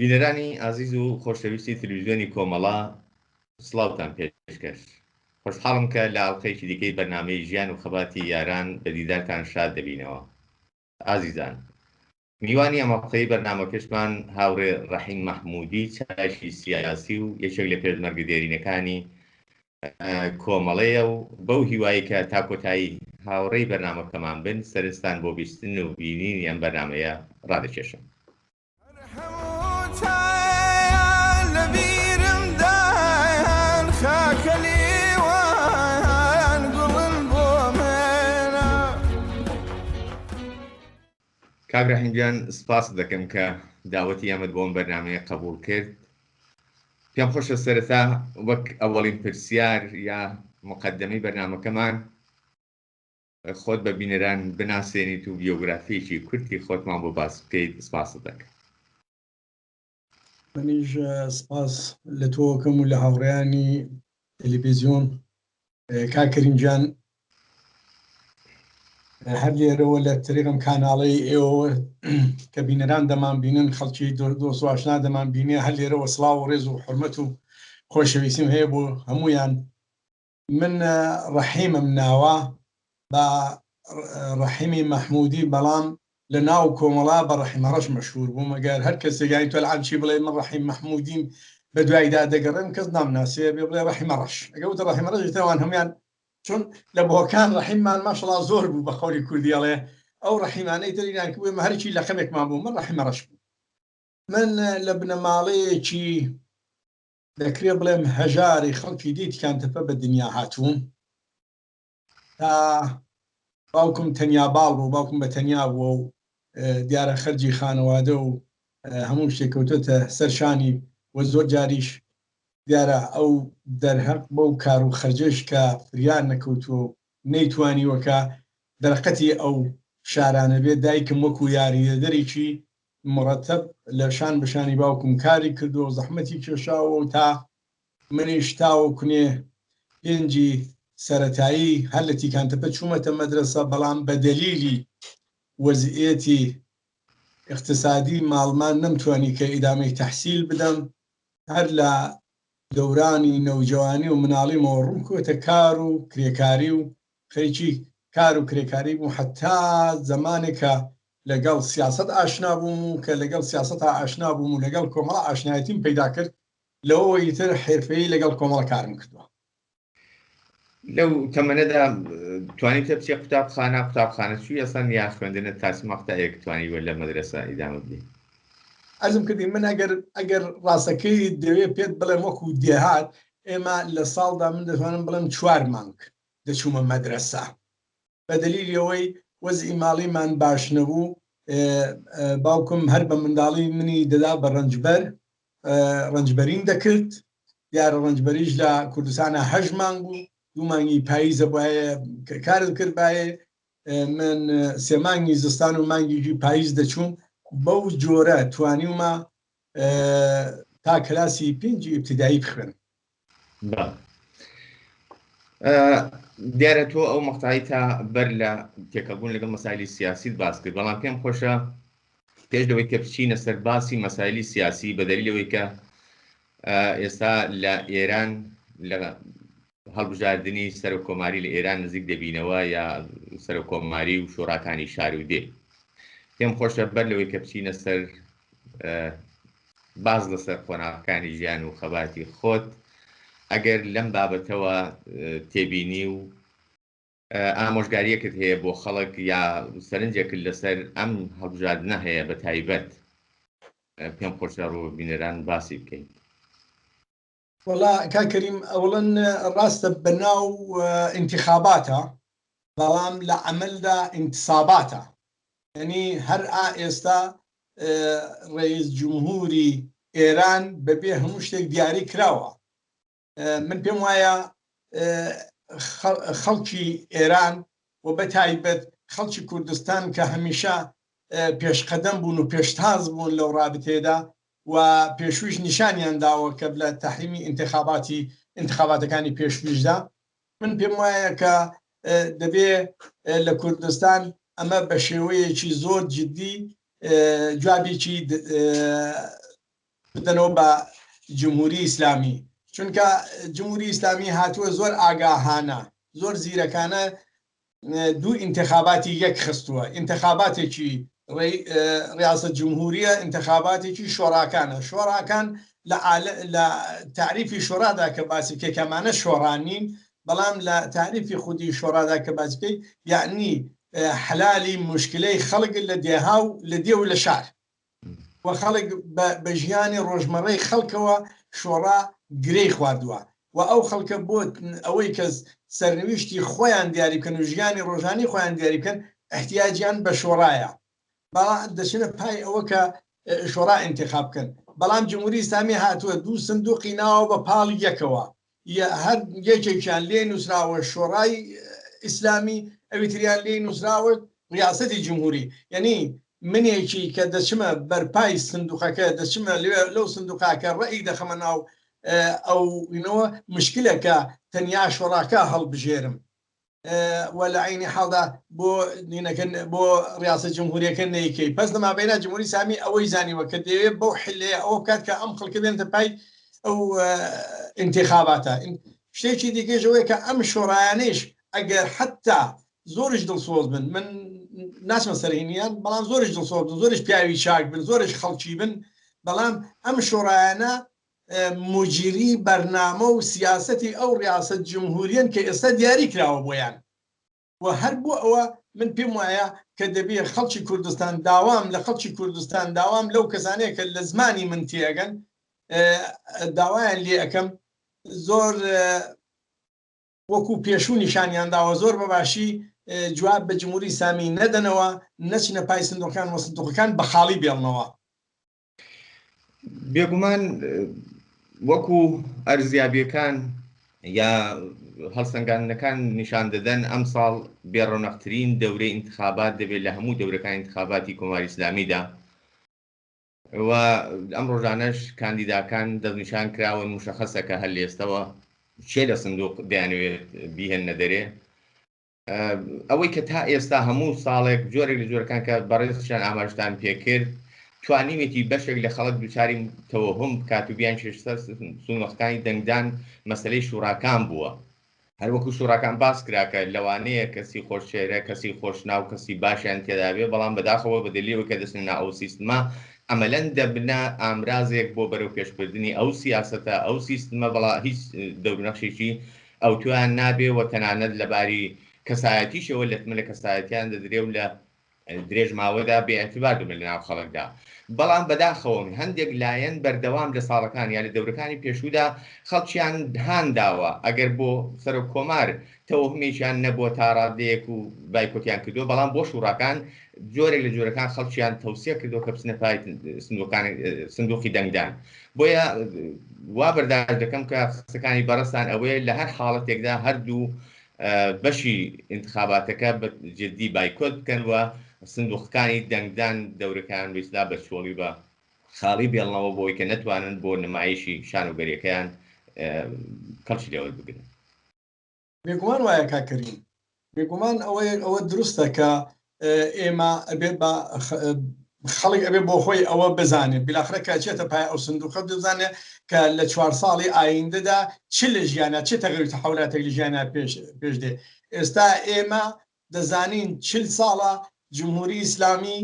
بینەرانی ئازیز و خۆشەویستی تلویزیۆنی کۆمەڵە سڵاوتان پێشکەش. خۆشحاڵم کە لە ئەڵقەیەکی دیکەی بەرنامەی ژیان و خەباتی یاران بە دیدارتان شاد دەبینەوە. ئازیزان میوانی ئەم ئەڵقەی بەرنامەکەشمان هاوڕێ ڕەحیم مەحموودی چالاکی سیاسی و یەکێک لە پێشمەرگە دێرینەکانی کۆمەڵەیە و بەو هیوایەی کە تا کۆتایی هاوڕێی بەرنامەکەمان بن سەرنجتان بۆ بیستن و بینینی ئەم بەرنامەیە ڕادەکێشم. کاک ڕەحیم گیان سپاست دەکەم کە داوەتی ئەمەت بۆ ئەم بەرنامەیە قبوڵ کرد. پێم خۆشە سەرەتا وەک ئەوەڵین پرسیار یا مقدمەی بەرنامەکەمان خۆت بە بینەران بناسێنیت و بیۆگرافیەکی کورتی خۆتمان بۆ باس بکەیت سپاست دەکەم. منیش سپاس لە تۆکەم و لە هاوڕێیانی تەلەڤیزیۆن. کاک کەریم گیان هەر لێرەوە لە تەریقم کاناڵەی ئێوە کە بینەران دەمان بینن خەڵکی دۆست و ئاشنا دەمان بینێ هەر لێرەوە سڵاو و ڕێز و حورمەت و خۆشەویستیم هەیە بۆ هەمویان. من ڕەحیمم ناوە بە ڕەحیمی مەحموودی بەڵام لە ناو کۆمەڵا بە ڕەحیمە ڕەش مەشهوور بووم ئەگەر هەر کەسێک یانی تۆ العام چی بڵێ من ڕەحیم مەحموودیم بە دوایدا دەگەڕێم کەس نامناسێ بێ بڵێ ڕەحیمە ڕەش ئەگەر وتە ڕەحیمە ڕەش ئیتر ئەوان هەموویان چون لە بۆکان ڕەحیممان ماشەڵا زۆر بوو بە قەولی کوردی ئەڵێ ئەو ڕەحیمانەی تر ئینان بوو ئێمە هەرچی لەقەمێکمان بوو من ڕەحیمە ڕەش بووم من لە بنەماڵەیەکی دەکرێ بڵێم هەژاری خەڵکی دێی تکانتەپە بە دنیا هاتووم. تا باوکم تەنیا باڵ بوو، باوکم بە تەنیا بووە و دیارە خەرجی خانەوادە و هەموو شتێک کەوتۆتە سەر شانی و زۆر جاریش دیارە ئەو دەرهەق بەو کار و خەرجەش کە فریا نەکەوتووە و نەیتوانیوە کە دەرەقەتی ئەو فشارانە بێت، دایکم وەکوو یاریدەدەرێکی مڕەتەب لە شان بە شانی باوکم کاری کردووە و زەحمەتی کێشاوە و تا منیش تاوەکونێ پێنجی سەرەتایی هەر لە تیکانتەپە چوومەتە مەدرەسە، بەڵام بە دەلیلی وەزعیەتی ئیقتسادی ماڵمان نەمتوانی کە ئیدامەی تەحسیل بدەم. هەر لە دەورانی نەوجەوانی و مناڵیمەوە ڕووم کەوتە کار و کرێکاری و خەریکی کار و کرێکاری بووم حەتا زەمانێک کە لەگەڵ سیاسەت ئاشنا بووم و کە لەگەڵ سیاسەتا ئاشنا بووم و لەگەڵ کۆمەڵە ئاشنایەتیم پەیدا کرد لەوەوە ئیتر حیرفەیی لەگەڵ کۆمەڵە کارم کردووە. لەو تەمەنەدا توانیتە بچیە قوتابخانە، قوتابخانە چووی ئەسڵەن یا خوێندنت تا چ مەقتەعێک توانیوە لە مەدرەسە ئیدامە بدەی؟ عەرزم کردی من ئەگەر ئەگەر ڕاستەکەی دەوێ پێت بڵێم وەکوو دێهات ئێمە لە ساڵدا من دەتوانم بڵێم چوار مانگ دەچوومە مەدرەسە بە دەلیلی ئەوەی وەزعی ماڵیمان باش نەبوو باوکم هەر بە منداڵی منی دەدا بە ڕەنجبەر ڕەنجبەریم دەکرد دیارە ڕەنجبەریش لە کوردستانە هەشت مانگ بوو دوو مانگی پاییزە بواە کارت کردبایە من سێ مانگی زستان و مانگیی پاییز دەچووم بەو جۆرە توانیومە تا کلاسی پێنجی ئیبتیدایی بخوێنم. دیارە تۆ ئەو مەقتەعی تا بەر لە تێکەڵبوون لەگەڵ مەسایلی سیاسیت باس کرد، بەڵام پێم خۆشە پێش لەوەی کە بچینە سەر باسی مەسایلی سیاسی بە دەلیل ئەوەی کە ئێستا لە ئێران لە هەڵبژاردنی سەرۆک کۆماری لە ئێران نزیک دەبینەوە یا سەرۆک کۆماری و شۆڕاکانی شار و دێ، پێم خۆشە بەر لەوەی کە بچینە سەر باس لەسەر قۆناغەکانی ژیان و خەباتی خۆت، ئەگەر لەم بابەتەوە تێبینی و ئامۆژگاریەکت هەیە بۆ خەڵک یا سەرنجێکت لەسەر ئەم هەڵبژاردنە هەیە بە تایبەت پێم خۆشە ڕوو بینەران باسی بکەیت. وەڵا کاک کەریم ئەوڵەن ڕاستە بەناو ئینتیخاباتە بەڵام لە عەمەلدا ئینتساباتە یەنی هەر ئا ئێستا ڕەئیس جمهوری ئێران بەبێ هەموو شتێک دیاری کراوە من پێم وایە خەڵکی ئێران و بە تایبەت خەڵکی کوردستان کە هەمیشە پێشقەدەم بوون و پێشتاز بوون لەو ڕابتەیەدا و پێشوویش نیشانیان داوە کە لە تەحریمی ئینتخاباتی ئینتخاباتەکانی پێشوویشدا من پێم وایە کە دەبێ لە کوردستان ئەمە بە شێوەیەکی زۆر جدی جوابێکی. بدەنەوە بە جمهوری ئیسلامی چونکە جمهوری ئیسلامی هاتووە زۆر ئاگاهانە زۆر زیرەکانە دوو ئینتخاباتی یەک خستووە ئینتخاباتێکی ڕیاست جمهوریە ئینتخاباتێکی شۆڕاکانە شۆڕاکان لە تعریفی شۆڕادا کە باسی بکەی کەمانە شۆڕان نین بەڵام لە تعریفی خودی شۆڕادا کە باسی بکەی یعنی حلالی مشکلەی خەڵک لە دێها و لە دێ و لە شار و خەڵک بە ژیانی ڕۆژمەڕەی خەڵکەوە شۆڕا گرێی خواردووە و ئەو خەڵکە بۆ ئەوەی کە سەرنویشتی خۆیان دیاری بکەن و ژیانی ڕۆژانی خۆیان دیاری بکەن ئیحتیاجیان بە شۆڕایە بەڵام دەچنە پای ئەوە کە شۆڕا ئینتخاب بکەن بەڵام جمهوری ئیسلامی هاتووە دوو سندوقی ناوە بە پاڵ یەکەوە هەر یەکێکیان لێ نووسراوە شۆڕای ئیسلامی ئەوی تریان لێ نووسراوە ڕیاسەتی جمهوری یعنی منێکی کە دەچمە بەرپای سندوقەکە دەچمە لێ لەو سندوقاکە ڕێی دەخەمە ناو ئەو اینەوە مشکلەکە تەنیا شۆڕاکە هەڵبژێرم و لە عەینی حاڵدا بۆ دینەکە بۆ ڕیاسە جمهوریەکە نەیکەی پس لە مابەینا جمهوری ئیسلامی ئەوەی زانیوە کە دەیەوێت بەو حلەیە ئەوە بکات کە ئەم خەڵکە بێنتە پای ئەو ئینتخاباتە شتێکی دیکەش ئەوەیە کە ئەم شۆڕایانەیش ئەگەر حتا زۆریش دڵسۆز بن من ناچمە سەر هینیان بەڵام زۆریش دڵسۆز بن زۆریش پیاوی چاک بن زۆریش خەڵکی بن بەڵام ئەم شۆڕایانە موجیری بەرنامە و سیاسەتی ئەو ڕیاسەت جمهوریەن کە ئێستا دیاری کراوە بۆیان و هەر بۆ ئەوە من پێم وایە کە دەبێ خەڵکی کوردستان داوام لە خەڵکی کوردستان داوام لەو کەسانەیە کە لە زمانی من تێئەگەن داوایان لێ ئەکەم زۆر وەکو پێشوو نیشانیان داوە زۆر بە باشی جواب بە جمهوری ئیسلامی نەدەنەوە نەچنە پای سندوقەکان و سندوقەکان بە خاڵی بێڵنەوە. بێگومان وەکو ئەرزیابیەکان یا هەڵسەنگاندنەکان نیشان دەدەن ئەمساڵ بێڕەونەقترین دەورەی ئینتخابات دەبێت لە هەموو دەورەکانی ئینتخاباتی کۆماری ئیسلامیدا و ئەم ڕۆژانەش کاندیداکان دەستنیشان کراون مشەخەسە کە هەر لێستەوە کێ لە سندوق دەیانەوێت بیهێننە دەرێ ئەوەی کە تا ئێستا هەموو ساڵێک جۆرێک لە جۆرەکان کە بەڕێزیشان ئاماژتان پێکرد توانیوێتی بەشێک لە خەڵک دووچاری تەوەهم بکات و بیان سەر سنووەکانی دەنگدان مەسلەی شوڕاکان بووە هەروەکو شوڕاکان باس کرا کە لەوانەیە کەسی خۆشچێرە کەسی خۆشناو کەسی باشیان تێدابێ بەڵام بەداخەوە بە دەلیەوە کە دەچنە ناو ئەو سیستمە عەمەلەن دەبنە ئامرازێک بۆ بەرەو پێشبردنی ئەو سیاسەتە ئەو سیستمە بەڵا هیچ دەورونەخشێکی ئەوتۆیان نابێ و تەنانەت لە باری کەسایەتیشەوە لەتمە لە کەسایەتیان دەدرێ و لە درێژ ماوەدا بێ ئیعتبار دەبن لە ناو خەڵکدا. بەڵام بەداخەوە هەندێک لایەن بەردەوام لە ساڵەکان یا لە دەورەکانی پێشوودا خەڵکیان هان داوە ئەگەر بۆ سەرۆک کۆمار تەوەهومێکیان نەبووە تا ڕادەیەک و بایکۆتیان کردووە بەڵام بۆ شوڕاکان جۆرێک لە جۆرەکان خەڵکیان تەوسیە کردووە کە بچنە پای سندوقانی سندوقی دەنگدان بۆیە وا بەرداشت دەکەم کە قسەکانی بەڕێزتان ئەوەیە لە هەر حاڵەتێکدا هەردوو بەشی ئینتخاباتەکە بە جدی بایکۆت بکەن و سندوقەکانی دەنگدان دەورەکەیان بە بە چۆڵی بە خاڵی بێڵنەوە بۆی کە نەتوانن بۆ نمایشی شانۆگەریەکەیان کەڵکی لێوەربگرن. بێگومان وایە کاک کەریم. بێگومان ئەوەیە ئەوە دروستە کە ئێمە ئەبێ بە خەڵک ئەبێ بۆ خۆی ئەوە بزانێت بالاخرە کە چێتە پای ئەو سندوقە بزانێت کە لە چوار ساڵی ئایندەدا چ لە ژیانە چ تەغییر تەحولاتێک لە ژیانە پێش پێش دێ ئێستا ئێمە دەزانین چل ساڵە جمهوری ئیسلامی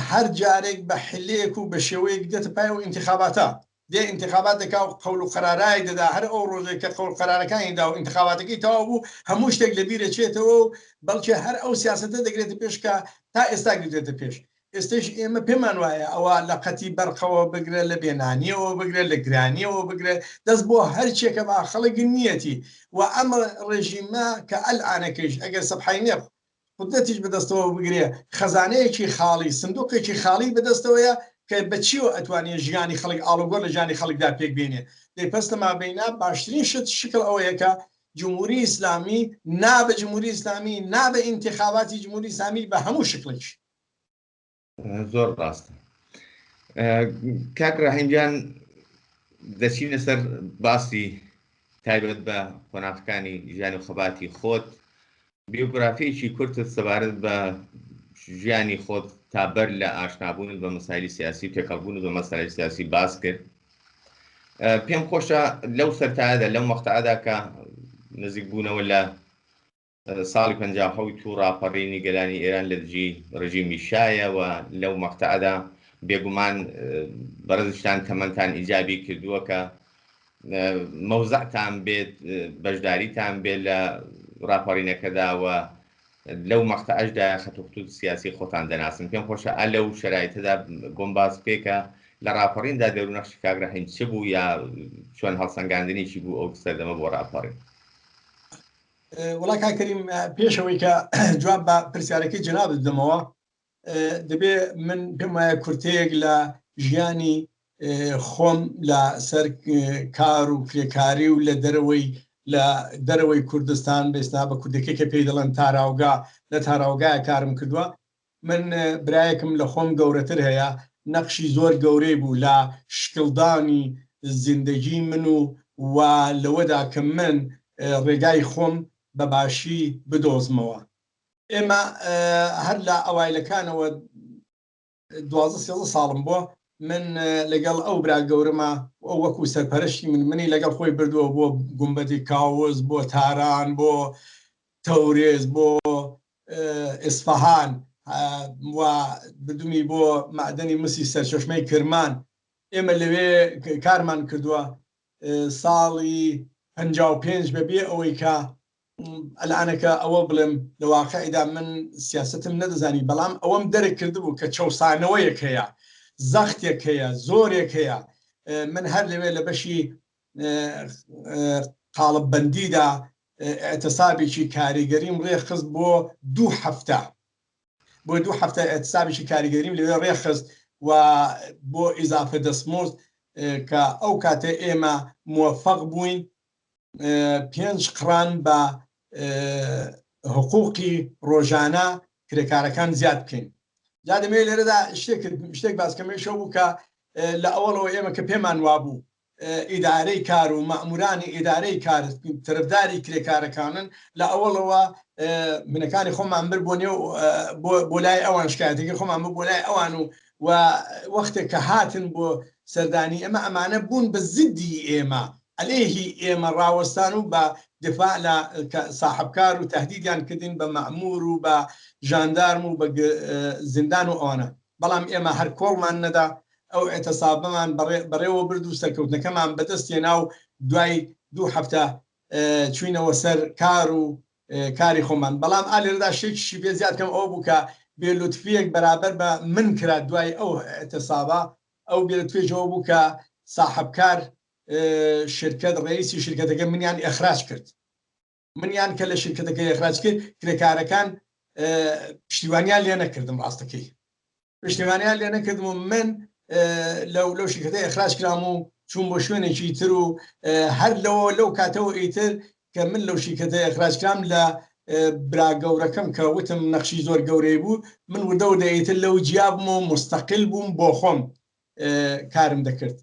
هەر جارێک بە حلەیەک و بە شێوەیەک دێتە پای ئەو ئینتخاباتە دێ ئینتخابات دەکا و قەول و قەرارایەک دەدا، هەر ئەو ڕۆژەی کە قەول قەرارەکانی دا و ئینتخاباتەکەی تەواو بوو، هەموو شتێک لە بیر ئەچێتەوە و بەڵکێ هەر ئەو سیاسەتە دەگرێتە پێش کە تا ئێستا گرتوێتە پێش. ئێستەیش ئێمە پێمان وایە ئەوە لە قەتی بەرقەوە بگرە، لە بێنانییەوە بگرە، لە گرانییەوە بگرە، دەست بۆ هەرچێکە با خەڵک نییەتی و ئەم ڕێژیمە کە ئەلئانەکەیش ئەگەر سەبحەینێ قودرەتیش بەدەستەوە بگرێ خەزانەیەکی خاڵی سندوقێکی خاڵی بەدەستەوەیە کە بە چیەوە ئەتوانێ ژیانی خەڵک ئاڵوگۆڕ لە ژیانی خەڵکدا پێک بێنێ دەی پەس لە مابەینا باشترین شت شکڵ ئەوەیە کە جمهوری ئیسلامی نا بە جمهوری ئیسلامی نا بە ئینتخاباتی جمهوری ئیسلامی بە هەموو شکڵێکی. زۆر ڕاستە کاک ڕەحیم گیان دەچینە سەر باسی تایبەت بە قۆناغەکانی ژیان و خەباتی خۆت بیۆگرافیەکی کورتت سەبارەت بە ژیانی خۆت تا بەر لە ئاشنابوونت بە مەسایلی سیاسی و تێکەڵبوونت بە مەسایلی سیاسی باس کرد. پێم خۆشە لەو سەرتایەدا، لەو مەقتەعەدا کە نزیک بوونەوە لە ساڵی 57 و ڕاپەڕینی گەلانی ئێران لە دژی ڕژیمی شایە و لەو مەقتەعەدا بێگومان بەڕێزیشتان تەمەنتان ئیجابی کردووە کە مەوزعتان بێت، بەشداریتان بێت لە ڕاپەڕینەکەدا و لەو مەقتەعەشدا خەت و خطوط سیاسی خۆتان دەناسن. پێم خۆشە ئا لەو شەرایتەدا بۆم باس بکەی کە لە ڕاپەڕیندا دەور و نەخشی کاک ڕەحیم چ بوو یا چۆن هەڵسەنگاندنێکی بوو ئەو سەردەمە بۆ ڕاپەڕین؟ وەڵا کاک کەریم پێش ئەوەی کە جواب بە پرسیارەکەی جەنابت بدەمەوە دەبێ من پێم وایە کورتەیەک لە ژیانی خۆم لە سەر کار و کرێکاری و لە دەرەوەی لە دەرەوەی کوردستان بێستا بە کوردەکەی کە پێی دەڵێن تاراوگا لە تاراوگایە کارم کردووە. من برایەکم لە خۆم گەورەتر هەیە نەقشی زۆر گەورەی بوو لە شکڵدانی زیندەگی من و و لەوەدا کە من ڕێگای خۆم بە باشی بدۆزمەوە. ئێمە هەر لە ئەوایلەکانەوە 12 13 ساڵم بووە من لەگەڵ ئەو برا گەورەمە ئەو وەکو سەرپەرشتی من منی لەگەڵ خۆی بردووە بۆ گومبەدی کاوس بۆ تاران بۆ تەورێز بۆ ئیسفەهان و بردومی بۆ مەعدەنی مسی سەرچەشمەی کرمان ئێمە لەوێ کارمان کردووە ساڵی 55 بەبێ ئەوەی کە ئەلانەکە ئەوە بڵێم لە واقعیدا من سیاستم نەدەزانی بەڵام ئەوەم دەرک کردبوو کە چەوسانەوەیەک هەیە زەختێک هەیە زۆرێک هەیە من هەر لەوێ لە بەشی قاڵببەندیدا ئیعتسابێکی کاریگەریم ڕێکخست بۆ دوو هەفتە بۆ دوو هەفتە ئیعتسابێکی کاریگەریم لەوێ ڕێکخست و بۆ ئیزافە دەستمزد کە ئەو کاتە ئێمە موفق بووین پێنج قڕان بە حقوقی ڕۆژانە کرێکارەکان زیاد بکەین. جا دەمەوێت لێرەدا شتێک شتێک باس کەم ئەویش ئەو بوو کە لە ئەوەڵەوە ئێمە کە پێمان وابوو ئیدارەی کار و مەئموورانی ئیدارەی کار تەرەفداری کرێکارەکانن لە ئەوەڵەوە منەکانی خۆمان بر بۆ نێو بۆ لای ئەوان شکایەتەکەی خۆمان بۆ بۆ لای ئەوان و و وەختێک کە هاتن بۆ سەردانی ئێمە ئەمانە بوون بە زدی ئێمە عەلەیهی ئێمە ڕاوەستان و بە دفاع لە ساحەبکار و تەهدیدیان کردین بە مەئموور و بە ژاندارم و بە زیندان و ئەوانە بەڵام ئێمە هەر کۆڵمان نەدا ئەو ئیعتسابەمان بەڕێوە برد و سەرکەوتنەکەمان بەدەست هێنا و دوای دوو هەفتە چوینەوە سەر کار و کاری خۆمان بەڵام ئا لێرەدا شتێکیشی پێ زیاد کەم ئەوە بوو کە بێ لوتفیەک بەرابەر بە من کرا دوای ئەو ئیعتسابە ئەو بێ لوتفیەک ئەوە بوو کە ساحەبکار شرکەت ڕئیسی شرکەتەکە منیان ئێخراج کرد منیان کە لە شرکەتەکە ئێخراج کرد کرێکارەکان پشتیوانیان لێ نەکردم ڕاستەکەی پشتیوانیان لێ نەکردم و من لەو لەو شرکەتە ئێخراج کرام و چوون بۆ شوێنێکی تر و هەر لەوە لەو کاتەوە ئیتر کە من لەو شرکەتە ئێخراج کرام لە برا گەورەکەم کە وتم نەخشی زۆر گەورەی بوو من وردە وردە ئیتر لەو جیا بووم و مستەقل بووم بۆ خۆم کارم دەکرد.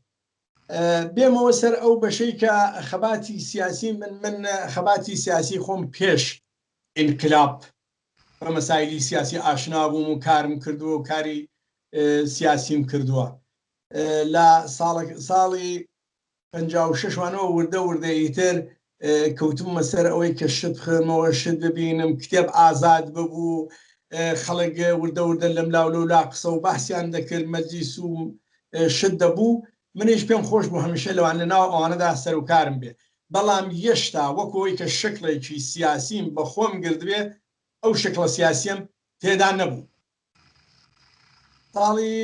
بێمەوە سەر ئەو بەشەی کە خەباتی سیاسی من من خەباتی سیاسی خۆم پێش ئینقلاب بە مەسایلی سیاسی ئاشنا بووم و کارم کردووە و کاری سیاسیم کردووە لە ساڵی 56 وانەوە وردە وردە ئیتر کەوتبوومە سەر ئەوەی کە شت بخوێنمەوە، شت ببینم، کتێب ئازاد ببوو، خەڵک وردە وردە لەملاو لەولا قسە و باسیان دەکرد، مەجلیس و شت دەبوو، منیش پێم خۆش بوو هەمیشە لەوان لەناو ئەوانەدا سەروکارم بێ، بەڵام یەشتا وەکو ئەوەی کە شکڵێکی سیاسیم بە خۆم گرتبێ، ئەو شکڵە سیاسیەم تێدا نەبوو. ساڵی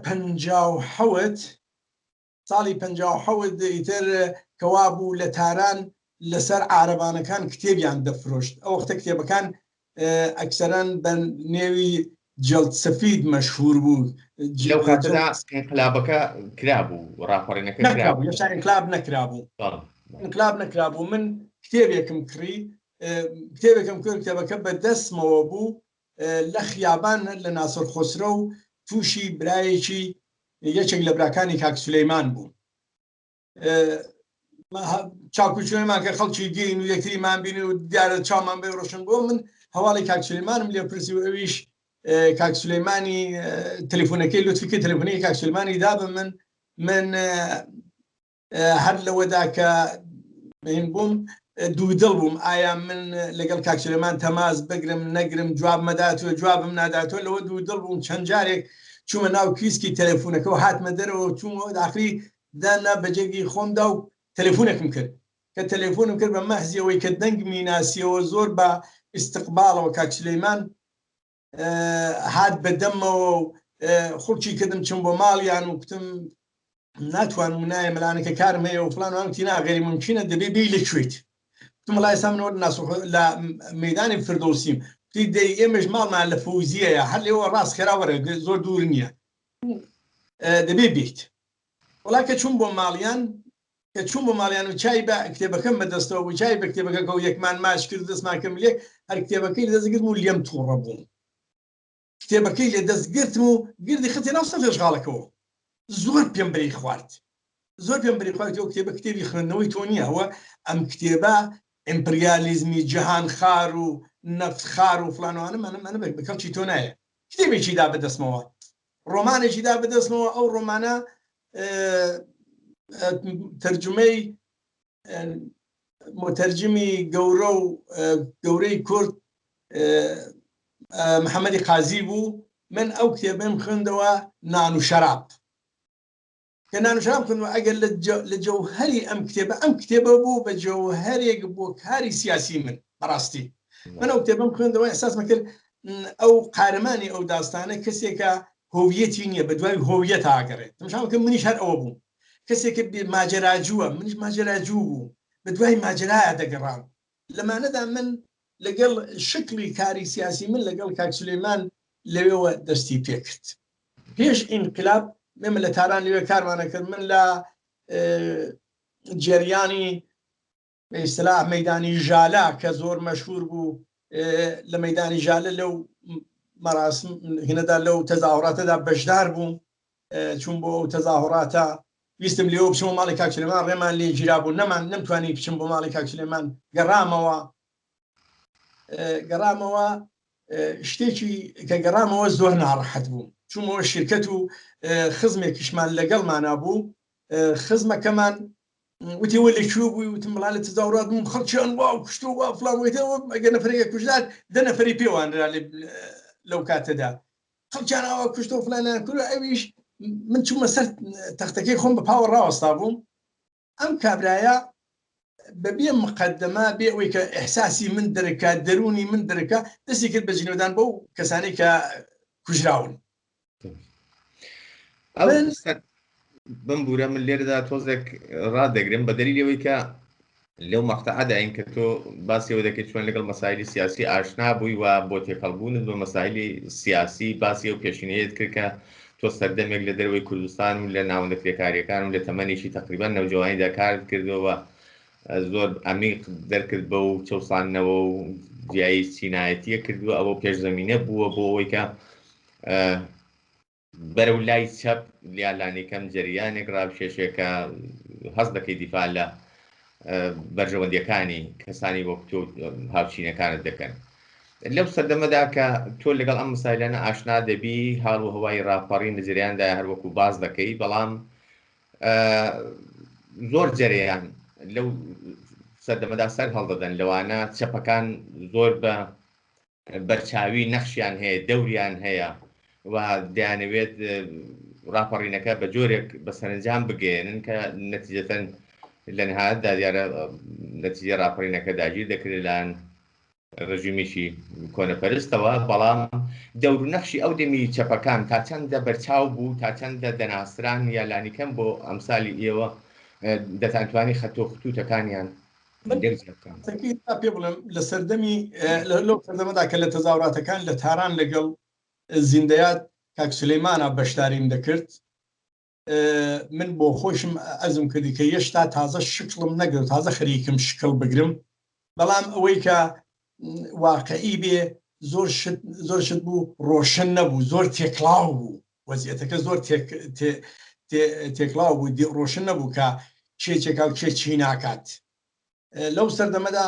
57 ساڵی 57 ئیتر کە وابوو لە تاران لەسەر عارەبانەکان کتێبیان دەفرۆشت، ئەو وەختە کتێبەکان ئەکسەرەن بە نێوی جلد سفید مەشهوور بوو. لەو کاتەدا ئینقلابەکە کرابوو، ڕاپەڕینەکە نەکرابوو، هێشتا ئینقلاب نەکرابوو. ئینقلاب نەکرابوو. من کتێبێکم کڕی، کتێبێکم کرد، کتێبەکە بە دەستمەوە بوو لە خیابان لە ناسر خۆسرەو تووشی برایەکی یەکێک لە براکانی کاک سولەیمان بوو. چاکوچۆیمان کە خەڵکی دین و یەکتریمان بینی و دیارە چاومان بێ ڕۆشن بوو. من هەواڵی کاک سولەیمانم لێ پرسی و ئەویش کاک سولەیمانی تەلەفۆنەکەی لوتفی کرد تەلەفۆنەکەی کاک سولەیمانی دا بە من من هەر لەوەدا کە هین بووم دوودڵ بووم ئایا من لەگەڵ کاک سولەیمان تەماس بگرم نەگرم جواب مەداتەوە جوابم ناداتەوە لەوە دوودڵ بووم چەند جارێک چوومە ناو کیسکی تەلەفۆنەکە و هاتمە دەرەوە چوومەوە داخلی دانا بە جێگەی خۆمدا و تەلەفۆنێکم کرد کە تەلەفۆنم کرد بە مەحزی ئەوەی کە دەنگمی ناسیەوە زۆر بە ئیستقباڵەوە کاک سولەیمان هات بە دەمەوە و خوڵکی کردم چم بۆ ماڵیان و کوتم ناتوانم و نایە مەلانەکە کارم هەیە و فلان وان وتی نا غەیری ممکنە دەبێ بێی لە کوێیت کوتم وەڵا ئێستا من لە مەیدانی فردۆسیم کوتی دەی ئێمەش ماڵمان لە فەوزیەیە هەر لێوە ڕاست خێرا وەرە زۆر دوور نییە دەبێ بیت وەڵا کە چوم بۆ ماڵیان کە چووم بۆ ماڵیان و چای بە کتێبەکەم بە دەستەوە بوو چای بە کتێبەکەکە و یەکمان ماچ کرد دەستمان کرد لێک هەر کتێبەکەی لە دەست گرتم و لێم تووڕە بووم کتێبەکەی لە دەست گرتم و گردی خستە ناو سەفی ئەشغاڵەکەوە زۆر پێم بری خوارد زۆر پێم بری خوارد ئەو کتێبە کتێبی خوێندنەوەی تۆ نییە ئەوە ئەم کتێبە ئیمپریالیزمی جیهان خار و نەفت خار و فلانوانە منە منە بە کەڵکی تۆ نایە کتێبێکی دا بەدەستمەوە ڕۆمانێکی دا بەدەستمەوە ئەو ڕۆمانە تەرجومەی متەرجمی گەورە و گەورەی کورد محەممەدی قازی بوو من ئەو کتێبم خوێندەوە نان و شەراب کە نان و شەراب خوێندەوە ئەگەر لە جەوهری ئەم کتێبە ئەم کتێبە بوو بە جەوهرێک بۆ کاری سیاسی من بەڕاستی من ئەو کتێبم خوێندەوە ئەحساسمە کرد ئەو قارەمانی ئەو داستانە کەسێکە هۆویەتی نییە بە دوای هۆویەت ئاگەڕێت تەماشا بکە منیش هەر ئەوە بووم کەسێکە ماجەراجووە منیش ماجەراجوو بووم بە دوای ماجەرایە دەگەڕام لەمانەدا من لەگەڵ شکڵی کاری سیاسی من لەگەڵ کاک سولەیمان لەوێوە دەستی پێکرد پێش ئینقلاب ئێمە لە تاران لەوێ کارمانە کرد من لە جێریانی بە ئیستلاح مەیدانی ژالە کە زۆر مەشهور بوو لە مەیدانی ژالە لەو مەراسم هینەدا لەو تەزاهوراتەدا بەشدار بووم چوون بۆ ئەو تەزاهوراتە ویستم لێوە بچمە ماڵی کاک سلێمان ڕێمان لێ گیرا بوو نەمان نەمتوانی بچم بۆ ماڵی کاک سلێمان گەڕامەوە گەڕامەوە شتێکی کە گەڕامەوە زۆر ناڕەحەت بووم چوومەوە شرکەت و خزمێکیشمان لەگەڵمانا بوو خزمەکەمان وتی وە لە کوێ بووی وتم بڵا لە تەزاورات بووم خەڵکیان وا کوشت و وا فڵان وتەوە ئەگەر نەفرێک کوژرا دە نەفەری پێوانرا لەو کاتەدا خەڵکیان ئاوا کوشت و فلانیان کرد ئەویش من چوومە سەر تەختەکەی خۆم بە پاوە ڕاوەستا بووم ئەم کابرایە بەبێ مقدمە بێ ئەوەی کە ئەحساسی من دەرکا دەرونی من دەرکا دەستی کرد بە جنێودان بەو کەسانەی کە کوژراون بمبورە من لێرەدا تۆزێک ڕادەگرم بە دەلیلی ئەوەی کە لەو مەقتەعەداین کە تۆ باسی ئەوە دەکەیت چۆن لەگەڵ مەسایلی سیاسی ئاشنا بووی و بۆ تێکەڵبوونت بە مەسایلی سیاسی باسی ئەو پێشینەیەت کرد کە تۆ سەردەمێک لە دەرەوەی کوردستان و لە ناوەندە کرێکاریەکان و لە تەمەنێکی تقریبا نەوجەوانیدا کارت کردەوە زۆر عەمیق دەرکرد بەو چەوساندنەوە و جیایی چینایەتیە کردووە ئەوە پێشزەمینە بووە بۆ ئەوەی کە بەرەو لای چەپ یا لانیکەم جەریانێک ڕابکێشێ کە هەست دەکەی دیفاع لە بەرژەوەندیەکانی کەسانی وەک تۆ هاوچینەکانت دەکەن. لەو سەردەمەدا کە تۆ لەگەڵ ئەم مەسایلانە ئاشنا دەبی حاڵ و هەوای ڕاپەڕین لە جەریاندا هەروەکو باس دەکەی بەڵام زۆر جەریان لەو سەردەمەدا سەر هەڵدەدەن لەوانە چەپەکان زۆر بە بەرچاوی نەخشیان هەیە، دەوریان هەیە و دەیانەوێت ڕاپەڕینەکە بە جۆرێک بە سەرەنجام بگەیەنن کە نەتیجەتەن لە نهایەتدا دیارە نەتیجەی ڕاپەڕینەکە داگیر دەکرێت لەلایەن ڕژیمیشی کۆنەپەرستەوە، بەڵام دەور و نەخشی ئەو دەمی چەپەکان تا چەندە بەرچاو بوو، تا چەندە دەناسران یا لانیکەم بۆ ئەمسالی ئێوە دەتانتوانی خەت و ختووتەکانیان من پێ بڵێم لە سەردەمی لەو سەردەمەدا کە لە تەزاوراتەکان لە تاران لەگەڵ زیندەیات کاک سولەیمانە بەشداریم دەکرد من بۆ خۆشم ئەزم کردی کە یەشتا تازە شکڵم نەگرت تازە خەریکم شکڵ بگرم بەڵام ئەوەی کە واقعی بێ زۆر شت زۆر شت بوو ڕۆشن نەبوو زۆر تێکڵاو بوو وەزیەتەکە زۆر تێکڵاو بوو ڕۆشن نەبوو کە کێ چێکا و کێ چی ناکات لەو سەردەمەدا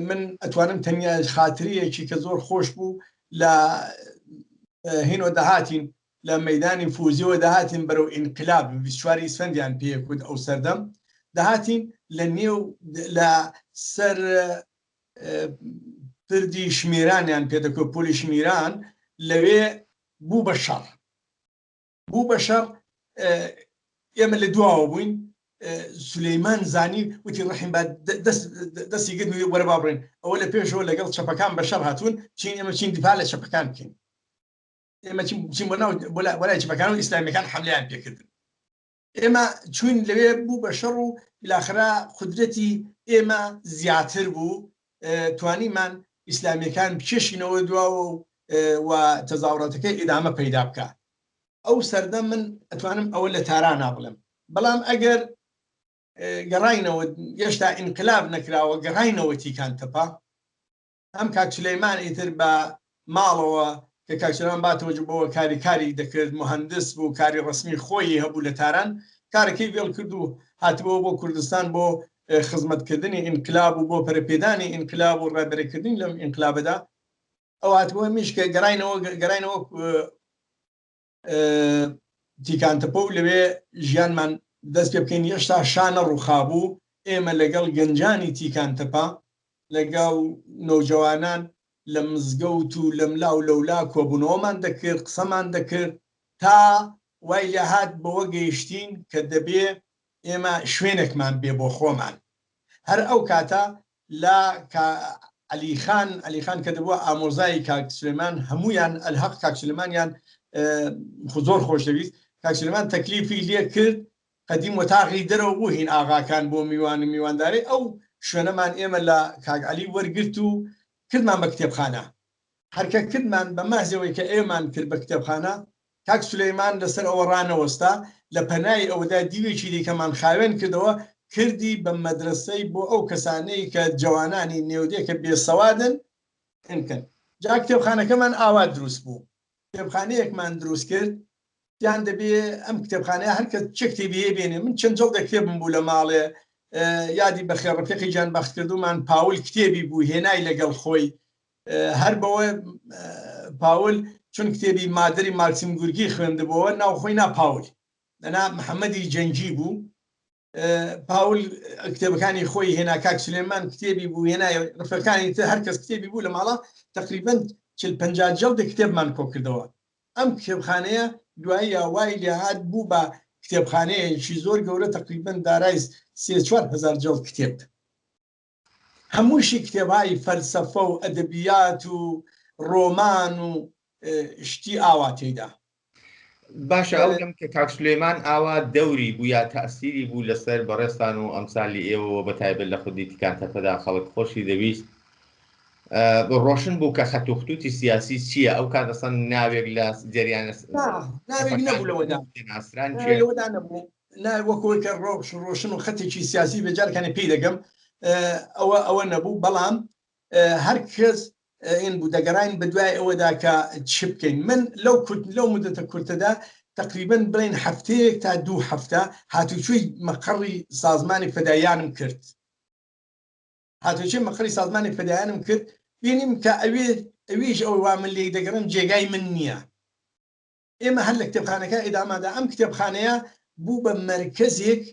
من ئەتوانم تەنیا خاتریەکی کە زۆر خۆش بوو لە هینۆ دەهاتین لە مەیدانی فوزیەوە دەهاتین بەرەو ئینقلاب، 24 ئیسفەندیان پێکوت ئەو سەردەم، دەهاتین لە نێو لە سەر پردی شمیرانیان پێدەکۆ پۆلی شمیران، لەوێ بوو بە شەڕ، بوو بە شەڕ. ئێمە لە دواوە بووین. سولەیمان زانی وتی ڕەحیم با دەستی گرت وەرە با بڕۆین، ئەوە لە پێشەوە لەگەڵ چەپەکان بە شەڕ هاتوون، چین ئێمە چین دیفاع لە چەپەکان بکەین، ئێمە چین بۆ ناو بۆ لای چەپەکان و ئیسلامیەکان حەملەیان پێکردن. ئێمە چوین لەوێ بوو بە شەڕ و بالاخرە قودرەتی ئێمە زیاتر بوو، توانیمان ئیسلامیەکان بکێشینەوە دواوە و تەزاوڕاتەکەی ئیدامە پەیدا بکە. ئەو سەردەم من ئەتوانم ئەوە لە تارانا بڵێم، بەڵام ئەگەر گەڕاینەوە هێشتا ئینقلاب نەکراوە، گەڕاینەوە تیکان تەپە، هەم کاک سولەیمان ئیتر بە ماڵەوە کە کاک سولەیمان باتەوە بۆ کاری کاری دەکرد، مهندس بوو، کاری ڕەسمی خۆی هەبوو لە تاران، کارەکەی وێڵ کرد و هاتبووە بۆ کوردستان بۆ خزمەتکردنی ئینقلاب و بۆ پەرەپێدانی ئینقلاب و ڕابەرەکردنی لەم ئینقلابەدا. ئەو هاتبووە میش کە گەڕاینەوە گەڕاینەوە تیکانتەپە و لەوێ ژیانمان دەست پێ بکەین. هێشتا شا نەڕووخابوو، ئێمە لەگەڵ گەنجانی تیکانتەپە، لەگەڵ نەوجەوانان لە مزگەوت و لەملا و لەولا کۆبوونەوەمان دەکرد، قسەمان دەکرد، تا وای لێهات بەوە گەیشتین کە دەبێ ئێمە شوێنێکمان بێ بۆ خۆمان. هەر ئەو کاتە لە کا عەلی خان، عەلی خان کە دەبووە ئامۆزای کاک سلێمان، هەموویان ئەلهەق کاک سلێمانیان زۆر خۆش دەویست. کاک سلێمان تەکلیفی لێ کرد، قەدیم وەتاغی دەرەوە بوو هین ئاغاکان بۆ میوان و میوانداری، ئەو شوێنەمان ئێمە لە کاک عەلی وەرگرت و کردمان بە کتێبخانە. هەر کە کردمان بە مەحزەوەی کە ئێمان کرد بە کتێبخانە، کاک سولەیمان لەسەر ئەوە ڕانەوەستا، لە پەنای ئەوەدا دیوێکی دیکەمان خاوێن کردەوە، کردی بە مەدرەسەی بۆ ئەو کەسانەی کە جەوانانی نێودێ کە بێسەوادن بکەن. جا کتێبخانەکەمان ئاوا دروست بوو. کتێبخانەیەکمان دروست کرد، یان دەبێ ئەم کتێبخانەیە هەر کەس چ کتێبی هەیە بێنێ. من چەند جەڵدێک کتێبم بوو لە ماڵێ، یادی بەخێر ڕەفیقی گیان بەختکردوومان پاول کتێبی بوو هێنای لەگەڵ خۆی. هەر بەوە پاول چون کتێبی مادری ماکسیم گورگی خوێندبووەوە ناو خۆی نا پاول، دەنا محەممەدی جەنگی بوو. پاول کتێبەکانی خۆی هێنا، کاک سلێمان کتێبی بوو هێنای، ڕفەکانی تر هەر کەس کتێبی بوو لە ماڵە، تقریبا 40 50 جەڵدێک کتێبمان کۆکردەوە. ئەم کتێبخانەیە دواییە وای لێهات بوو بە کتێبخانەیەکی زۆر گەورە، تقریبا دارای 3-4 هەزار جەڵد کتێب، هەمووشی کتێبهای فەلسەفە و ئەدەبیات و ڕۆمان و شتی ئاوا تێیدا. باشە ئەو دەم کە کاک سولەیمان ئاوا دەوری بوو یا تەئسیری بوو لەسەر بەڕێزتان و ئەمسالی ئێوەوە بە تایبەت لە خودی تیکانتەپەدا خەڵک خۆشی دەویست، ڕۆشن بوو کە خەت و ختوتی سیاسی چییە؟ ئەو کات ئەسڵەن ناوێک لە جەریانە ناوێک نەبوو لەوەدا ناسران لەوەدا نەبوو، نا وەکەوەی کە ڕۆش ڕۆشن و خەتێکی سیاسی بێجارکانە پێی دەگەم ئەوە ئەوە نەبوو، بەڵام هەر کەس ئین بوو دەگەڕین بە دوای ئەوەدا کە چ بکەین. من لەو کورت لەو مدەتە کورتەدا تقریبا بڵێن هەفتەیەک تا 2 هەفتە هاتوچۆی مەقەڕی سازمانی فەدایانم کرد، هاتوچۆی مەقەڕی سازمانی فەدایانم کرد، بینیم کە ئەوێ ئەویش ئەو وا من لێی دەگەڕێم جێگای من نییە. ئێمە هەر لە کتێبخانەکە ئیدامەدا، ئەم کتێبخانەیە بوو بە مەرکەزێک،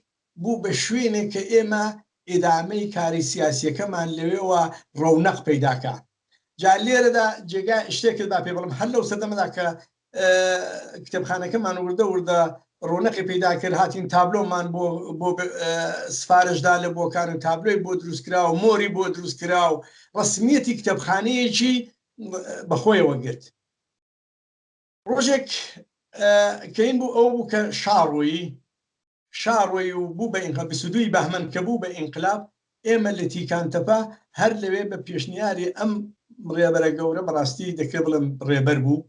بوو بە شوێنێک کە ئێمە ئیدامەی کاری سیاسیەکەمان لەوێوە ڕەونەق پەیداکا. جا لێرەدا جێگا شتێکت با پێ بڵم، هەر لەو سەردەمەدا کە کتێبخانەکەمان وردە وردە ڕوونەقی پەیدا کرد، هاتین تابلۆمان بۆ بۆ سفارشدا لە بۆکان و تابلۆی بۆ دروست کرا و مۆری بۆ دروست کرا و ڕسمیەتی کتێبخانەیەکی بەخۆیەوە گرت. ڕۆژێک کەین بوو ئەو بوو کە شاڕۆیی شاڕۆی و بوو بە ئینقلاب، 22 بەهمەن کە بوو بە ئینقلاب، ئێمە لە تیکانتەپە هەر لەوێ بە پێشنیاری ئەم ڕێبەرە گەورە، بەڕاستی دەکرێت بڵێم ڕێبەر بوو،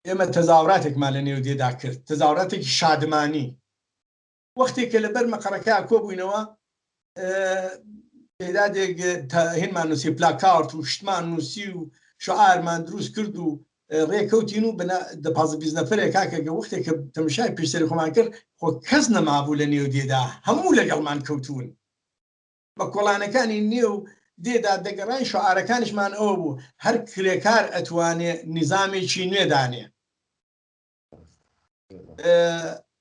ئێمە تەزاوراتێکمان لە نێو دێدا کرد، تەزاوراتێکی شادمانی. وەختێک کە لەبەر مەقەڕەکە کۆبووینەوە، تعدادێک هینمان نووسی، پلاکارت و شتمان نووسی و شعارمان دروست کرد و ڕێکەوتین و بنا 15 20 نەفرێک کاکە کە وەختێک کە تەماشای پێشسەری خۆمان کرد، خۆ کەس نەمابوو لە نێو دێدا، هەموو لەگەڵمان کەوتون بە کۆڵانەکانی نێو دێدا دەگەڕاین شعارەکانیشمان ئەوە بوو هەر کرێکار ئەتوانێ نیزامێکی نوێ دانێ.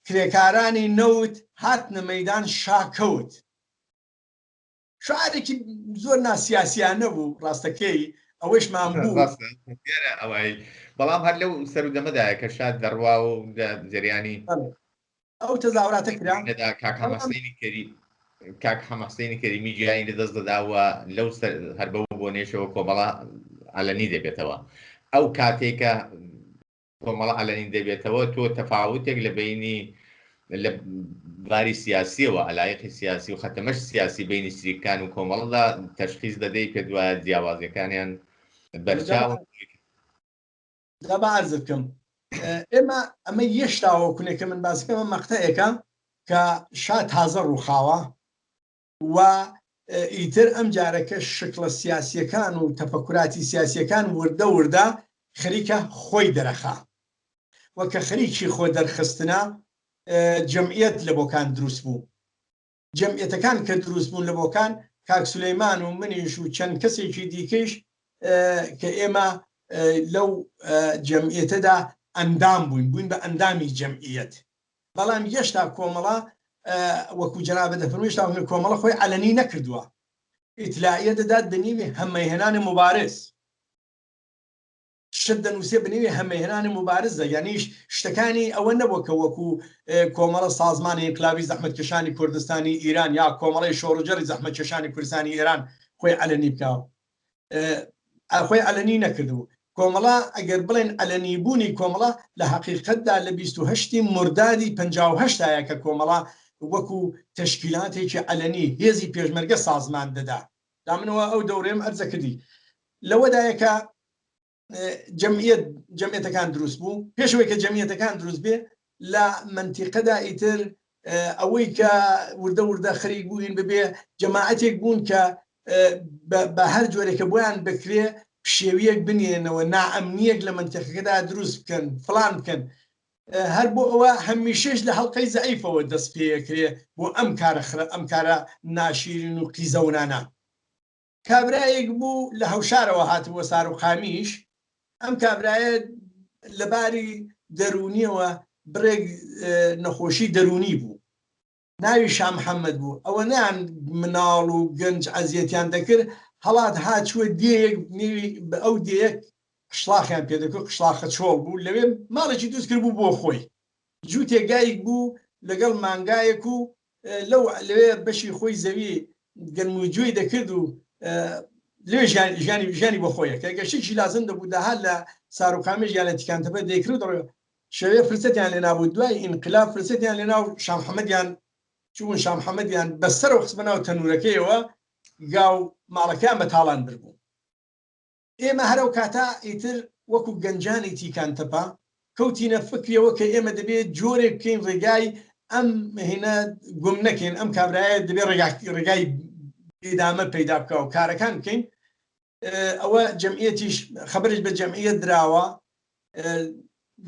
کرێکارانی نەوت هاتنە مەیدان شا کەوت. شعارێکی زۆر ناسیاسیانە بوو ڕاستەکەی ئەوەیشمان بوو. ڕاستە دیارە ئەوەی بەڵام هەر لەو سەر و دەمەدایە کە شاد دەڕوا و لە جەریانی ئەو تەزاوراتە کرا نەدا کاک حەمەحسێنی کەری کاک حەمەحسێنی کەریمی گیانی لەدەست دەدا و لەو سەر هەر بەو بۆنەیەشەوە کۆمەڵە عەلەنی دەبێتەوە ئەو کاتێک کە کۆمەڵە عەلەنی دەبێتەوە تۆ تەفاوتێک لە بەینی لە باری سیاسیەوە عەلایقی سیاسی و خەتەمەش سیاسی بینی چریکان و کۆمەڵەدا تەشخیص دەدەی پێت وایە جیاوازیەکانیان بەرچاون؟ جا با عەرزت بکەم ئێمە ئەمە یەشتاوە کونێکە من باسەکەمە مەقتەعێکە کە شا تازە ڕووخاوە و ئیتر ئەم جارەکە شکڵە سیاسیەکان و تەفەکوراتی سیاسیەکان وردە وردە خەریکە خۆی دەرەخا و کە خەریکی خۆ دەرخستنە جەمعیەت لە بۆکان دروست بوو. جەمعیەتەکان کە دروست بوون لە بۆکان کاک سولەیمان و منیش و چەند کەسێکی دیکەیش کە ئێمە لەو جەمعیەتەدا ئەندام بووین، بووین بە ئەندامی جەمعیەت. بەڵام یەشتا کۆمەڵە وەکو جەنابت دەفەرمووی یەشتا کۆمەڵە خۆی عەلەنی نەکردووە. ئیتلاعیە دەدات بە نیوی هەمەهێنانی موبارز. شت دەنووسێ بە نێوی هەمەهێنانی موبارزە یانیش شتەکانی ئەوە نەبووە کە وەکو کۆمەڵە سازمانی ئینقلابی زەحمەتکێشانی کوردستانی ئیران یا کۆمەڵەی شۆڕجەڕی زەحمەتکێشانی کوردستانی ئێران خۆی عەلەنی بکا خۆی عەلەنی نەکردبوو. کۆمەڵە ئەگەر بڵێن عەلەنی بوونی کۆمەڵە لە حەقیقەتدا لە 28 مردادی 58 دایە کە کۆمەڵە وەکو تەشکیلاتێکی عەلەنی هێزی پێشمەرگە سازمان دەدا. دا منەوە ئەو دەورەیەم ئەرزە کردی لەوەدایە کە جەمعیەت جەمعیەتەکان دروست بوو پێشەوەی کە جەمعیەتەکان دروست بێ لە منتیقەدا ئیتر ئەوەی کە وردە وردە خەریک بووین ببێ جەماعەتێک بوون کە بە هەر جۆرێکە بۆیان بکرێ پشێویەک بنێنەوە نائەمنیەک لە منتیقەکەدا دروست بکەن فلان بکەن هەر بۆ ئەوە هەمیشەش لە هەڵقەی زەعیفەوە دەست پێکرێ بۆ ئەم کارە خرە ئەم کارە ناشیرین و قیزەونانە کابرایەک بوو لە هەوشارەوە هاتبووە ساروقامیش، ئەم کابرایە لە باری دەروونیەوە بڕێک نەخۆشی دەروونی بوو، ناوی شا محەمەد بوو، ئەوەنەیان مناڵ و گەنج ئەزیەتیان دەکرد، هەڵات هات چووە دێیەک نێوی بە ئەو دێیە قشڵاخیان پێ دەکرد، قشڵاخە چۆڵ بوو، لەوێ ماڵێکی دروست کردبوو بۆ خۆی، جووتێ گایک بوو لەگەڵ مانگایەک و لەو لەوێ بەشی خۆی زەوی گەنم و جۆی دەکرد و لەوێ ژیانی ژیانی بۆ خۆیە کە گەشتێکی لازم دەبوو داهات لە ساروقامێژ یان لە تیکانتەپە دەیکرد و دەڕۆ شەوێ فرسەتیان لێ نابوو دوای ئینقلاب فرسەتیان لێ ناو شا محەمەدیان چوون شا محەمەدیان بەسەرەوە خستبە ناو تەنورەکەیەوە گا و ماڵەکەیان بە تاڵان بربوو. ئێمە هەر ئەو کاتە ئیتر وەکو گەنجانی تیکان تەپە کەوتینە فکریەوە کە ئێمە دەبێ جۆرێک بکەین ڕێگای ئەم هینە گوم نەکەین، ئەم کابرایە دەبێ ڕێگای ئیدامە پەیدا بکا و کارەکان بکەین. ئەوە جەمعیەتیش خەبەریش بە جەمعیەت دراوە.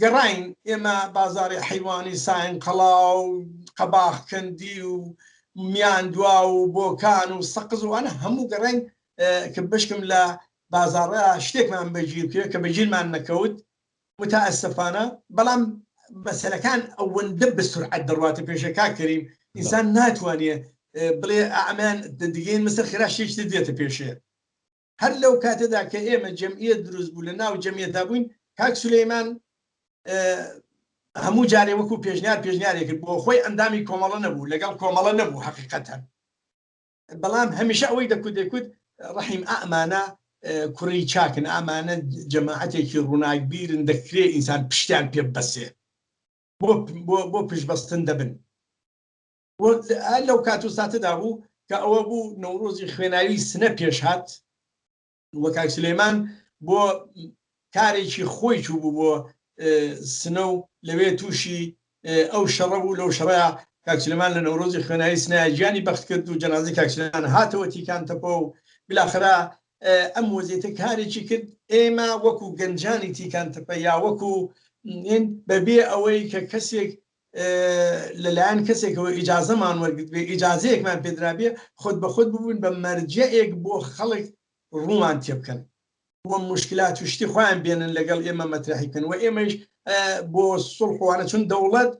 گەڕاین ئێمە بازاڕی حەیوانی ساین قەڵا و قەباخ کەندی و میاندوا و بۆکان و سەقز و ئەوانە هەموو گەڕاین کە بەشکم لە بازاڕە شتێکمان بەگیر بکەوێت کە بەگیرمان نەکەوت متاسفانە بەڵام مەسەلەکان ئەوەندە بە سورعەت دەڕواتە پێشێ کاک کەریم ئینسان ناتوانێ بڵێ ئەمان دەگەین مەسەر خێرا شتێکی تر دێتە پێشێ هەر لەو کاتەدا کە ئێمە جەمعیەت دروست بوو لە ناو جەمعیەتدا بووین کاک سولەیمان هەموو جارێ وەکو پێشنیار پێشنیارێک کرد بۆ خۆی ئەندامی کۆمەڵە نەبوو لەگەڵ کۆمەڵە نەبوو حەقیقەتەن بەڵام هەمیشە ئەوەی دەکوت دەکوت ڕەحیم ئەمانە کوڕی چاکن ئامانە جەماعەتێکی ڕووناکبیرن دەکرێ ئینسان پشتیان پێ ببەسێ بۆ بۆ پشتبەستن دەبن لەو کات و ساتەدا بوو کە ئەوە بوو نەورۆزی خوێناوی سنە پێش هات و کاک سولەیمان بۆ کارێکی خۆی چوو بوو بۆ سنە و لەوێ تووشی ئەو شەڕە بوو لەو شەڕە کاک سولەیمان لە نەورۆزی خوێناوی سنە گیانی بەخت کرد و جەنازەی کاک سولەیمان هاتەوە تیکان تەپە و بالاخرە ئەم وەزیتە کارێکی کرد ئێمە وەکو گەنجانی تیکان تەپە یا وەکو بەبێ ئەوەی کە کەسێک لەلایەن کەسێکەوە ئیجازەمان وەرگرت بێ، ئیجازەیەکمان پێدرابێ، خۆت بە خۆت ببووین بە مەرجەعێک بۆ خەڵک ڕوومان تێبکەن و موشکلات و شتی خۆیان بێنن لەگەڵ ئێمە مەترەحی بکەن و ئێمەیش بۆ سوڵح وانە چون دەوڵەت